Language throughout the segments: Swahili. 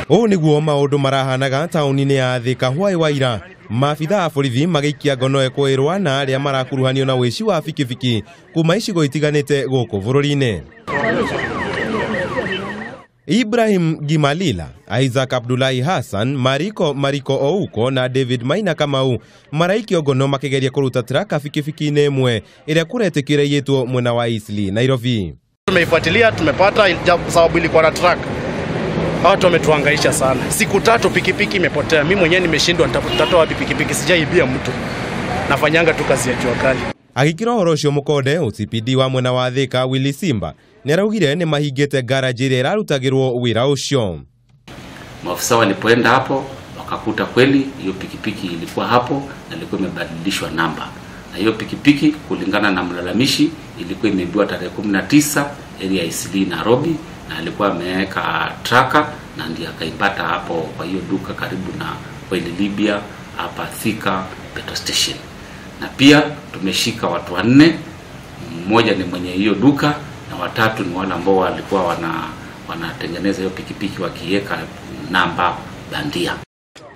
Ũũ nĩguo maũndũ marahanaga taũni-inĩ ya Thika hwaĩ wa ira, maabitha a borithi magĩikia ngono ekũĩrwa na arĩa marakuruhanio na ũici wa bikibiki kuma icigo itiganĩte gũkũ bũrũri-inĩ. Ibrahim Gimalila, Isaac Abdullahi Hassan, Mariko Mariko Ouko na David Maina Kamau maraikio ngono makigeria kũruta traka bikibiki-inĩ ĩmwe ĩrĩa kũretĩkĩra iyĩtwo mwena wa Eastleigh, Nairobi. Tumeifuatilia, tumepata sababu ilikuwa na truck. Watu wametuhangaisha sana. Siku tatu pikipiki imepotea. Mimi mwenyewe nimeshindwa nitatoa wapi pikipiki, sijaibia mtu. Nafanyanga tu kazi ya jua kali. Agĩkĩra ũhoro ũcio mũkonde, OCPD wa mwena wa Thika Willy Simba nĩaraugire nĩ mahingĩte garage ĩrĩa ĩrarutagĩrwo wĩra ũcio. Maafisa walipoenda hapo wakakuta kweli hiyo pikipiki ilikuwa hapo na ilikuwa imebadilishwa namba. Na hiyo pikipiki kulingana na mlalamishi ilikuwa imeibiwa tarehe 19 area Eastleigh Nairobi, na alikuwa ameweka tracker na ndiye akaipata hapo kwa hiyo duka karibu na Oil Libya hapa Thika petrol station. Na pia tumeshika watu wanne, mmoja ni mwenye hiyo duka na watatu ni wale ambao walikuwa wanatengeneza hiyo pikipiki wakiweka namba bandia.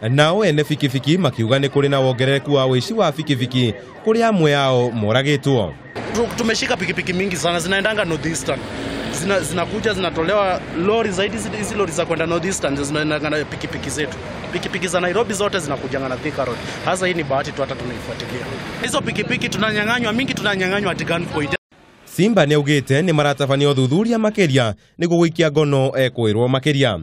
Nao ene bikibiki makiuga nĩ kũrĩ na wongerereku wa ũici wa bikibiki kũrĩ amwe ao moragĩtwo. Tumeshika pikipiki mingi sana zinaendanga Northeastern. Zinakuja zinatolewa lori zaidi, hizi lori za kwenda Northeastern zinaendanga na pikipiki zetu. Pikipiki za Nairobi zote zinakujanga na Thika Road. Hasa hii ni bahati tu hata tunaifuatilia. Hizo pikipiki tunanyang'anywa mingi, tunanyang'anywa at gunpoint. Simba nĩaugĩte nĩ maratabania ũthuthuria makĩria nĩguo gũikia ngono ekwĩrwo makĩria.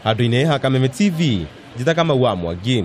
Handũ-inĩ ha Kameme TV, njĩtaga Kamau wa Mwangi.